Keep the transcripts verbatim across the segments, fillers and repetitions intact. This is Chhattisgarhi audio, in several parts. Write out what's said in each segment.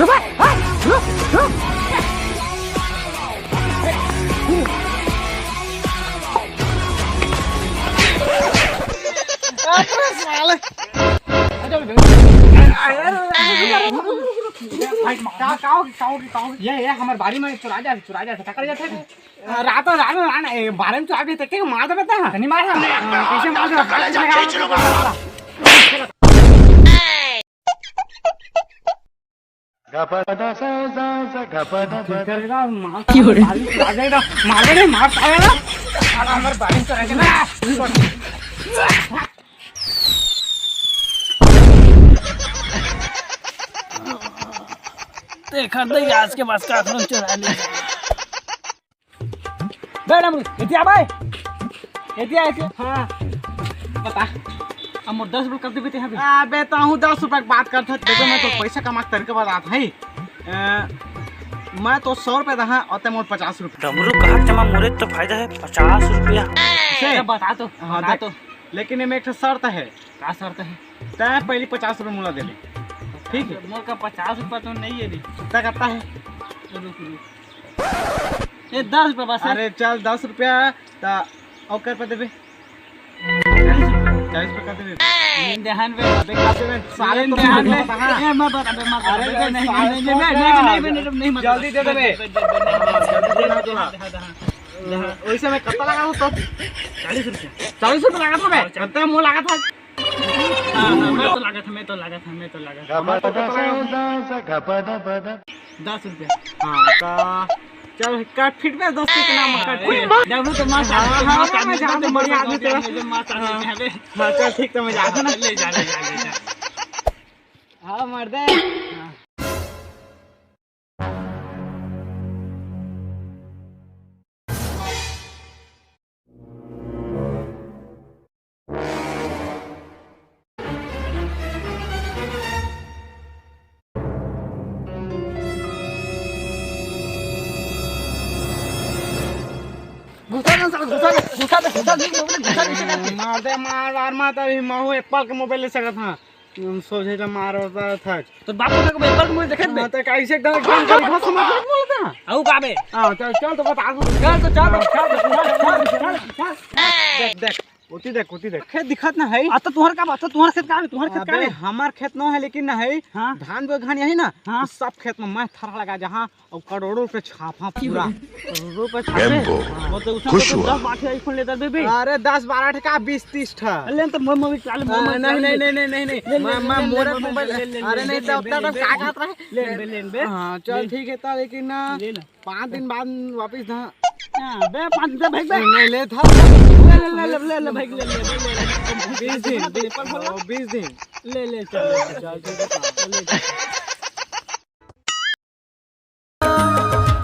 का, का होगे, का होगे, का होगे? ये, ये हमर बारी में चुरा जाथे, चुरा जाथे, का कर जाथे? रात, रात, रात, ए, बारी में चुरा के तेके मार देबे त। नहीं मार, हाँ, कैसे मार देबे? तेकर का मार, बारी में चुरा जाएगा, मार दे रे, मार साला। साला हमर बारी में चुरा के ना। देखा तो आज के बाद का आखिरी चुरा ले। बे डमरू, एती आ बे। एती आ, एती आ। हाँ। बता। अब मोर दस रुपये कब देबे ते अभी? अबे, तहूँ दस रुपये के बात करत हस। देखो, मैं तो पैसा कमा के तरीका बतात हई। अ, मैं तो सौ रुपये दहा, अउ ते मोर पचास रुपये। डमरू कहा जमा मोरे तो फायदा है, पचास रुपया। से? अरे बता तो, हाँ, बता देख, तो। लेकिन एमे एक ठो शर्त है। का शर्त है? तैं पहली पचास रुपये मोला दे दे। ठीक है? मोर का पचास रुपया तो नहीं है रे। कितना करता है? रुक, रुक। ये दस रुपया बस है। अरे चल, दस रुपया, त अउ कर पे देबे? चालीस रुपया। चालीस रुपया कर देबे। लेन देहान बे। अबे कर देबे, साले लेन तो देहान बे। बता, हाँ। ए, मत बता बे, मत बता अरे बे, नहीं, साले नहीं, तो नहीं, नहीं, नहीं, नहीं, नहीं, मत जल्दी दे देबे। दे, दे, दे, दे, हाँ, जल्दी दे देना तोला। हाँ, हाँ, हाँ। वैसे मैं कत्ता लगा हूँ तो? चालीस रुपया। चालीस रुपया लगा था बे? हाँ, चालीस। कत्ता मुँह लगा था? हाँ, हाँ, मैं तो लगा था, मैं तो लगा था, मैं तो लगा था। हमारे तो पता लगा था। दस रुपया। हाँ, तो चल, काट फिट में दस के नाम काट। हाँ, ए, डब्लू तो मार हाँ, हाँ, मार हाँ, मैं जानता हूँ, बढ़िया आदमी तेरा। मार हाँ। हाँ, चल, ठीक, तो मैं जाता हूँ ना। ले जा, ले जा, ले जा। हाँ, मर दे। हाँ। घुसा ना साला, घुसा ना, घुसा ना, घुसा ना, घुसा ना, घुसा ना। मार दे, मार, मार, मार, तभी महू एप्पल के मोबाइल ले सकत हाँ। हम सोझे ला मार होता था। तो बाप को एप्पल के मोबाइल देखे बे? हाँ, तो कैसे एकदम, एकदम गरीब समझ में बोलता? आऊ का बे? हाँ, चल, चल तो बता दो। चल तो चल, चल, चल, चल, चल, चल। देख, देख, ओती देख, ओती देख। खेत दिखत ना है। आ तो तुम्हार का बात, तो तुम्हार खेत का है, तुम्हार खेत का अबे, है? हमार खेत न है, लेकिन ना है। हाँ। धान बोए घान यही ना, हाँ। तो सब खेत में मैं थरहा लगा जहाँ अउ करोड़ों रुपया छापा पूरा। करोड़ों रुपया छापे? टेम्पो, हाँ। वो तो उसमें खुश तो हुआ। दस बारह ठे iPhone लेता बे, बे। अरे दस बारह ठे का, बीस तीस ठा। ले तो मैं, मैं भी चालू, हाँ, मैं, मैं नहीं, चालू। नहीं, नहीं, नहीं, नहीं, नहीं। ले, ले, मैं, ले, मैं ले, मोरे ले, मोबाइल, ले, ले, अरे ले, नहीं, ले, तो ले, उतना ले, टाइम ले, का ले, कहत रहे? ले, ले, ले, ले। हाँ, चल ले। ठीक है, तो लेकिन ना, ले ना। पाँच दिन बाद वापस धा। हाँ, बे, पाँच दिन भाई, बे। नहीं, ले था। ले, ले, ले, ले, ले, भाई, ले, ले, ले, ले, ले। बीस दिन, पेपर खोल ला। ओ, बीस दिन। ले, ले, चल, ले, चल, चल, चल, चल, ले, चल।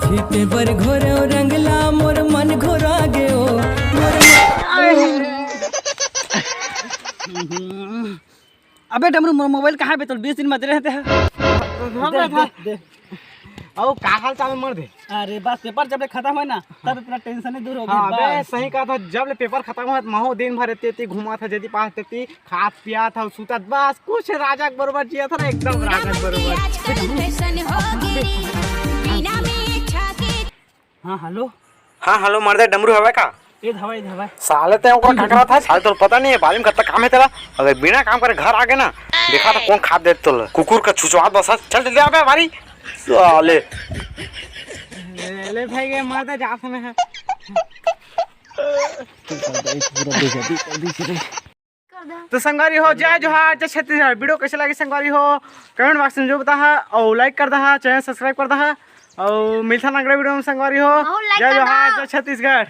छीते बर घोरो रंगला मोर मन घोरा गयो, मोर मन। अबे डमरू, मोर मोबाइल कहाँ बे? तोर बीस दिन में दे रहे थे। धर दे, ले, धर। दे, दे। अउ का हाल चाल मर दे? अरे बस पेपर जब ले खत्म होय ना, तब इतना टेंशन ही दूर हो गया, हाँ, बे, बस। सही कहा था, जब ले पेपर खत्म होय, महू दिन भर एती एती घूमा था, जेती पास तेती, खात पियात हव, सुतत, बस कुछ राजा के बरोबर जियत हव ना, एकदम राजा के बरोबर। हाँ, हेलो। हाँ, हेलो, मर्दे डमरू हवय का? ए धवय, धवय। साले ते ओकर का करत हस? साले तोर पता नहीं है, बारी में कत्ता काम है तेला। अबे बिना काम करे घर आगे ना, देखा था कौन खात देत तोला। कुकुर का छुचवात बस हस। चल जल्दी आ बे बारी। साले। ले, ले भाई, ये मर्दे जात हमें है। तो संगवारी हो, जय जोहार, जय छत्तीसगढ़। वीडियो कैसे लगे संगवारी हो, comment box में जो बताहा, अउ like कर दहा, channel subscribe कर दहा, अउ मिलथा अगला वीडियो में संगवारी हो। अउ like जय कर जोहार, दहा। जय छत्तीसगढ़।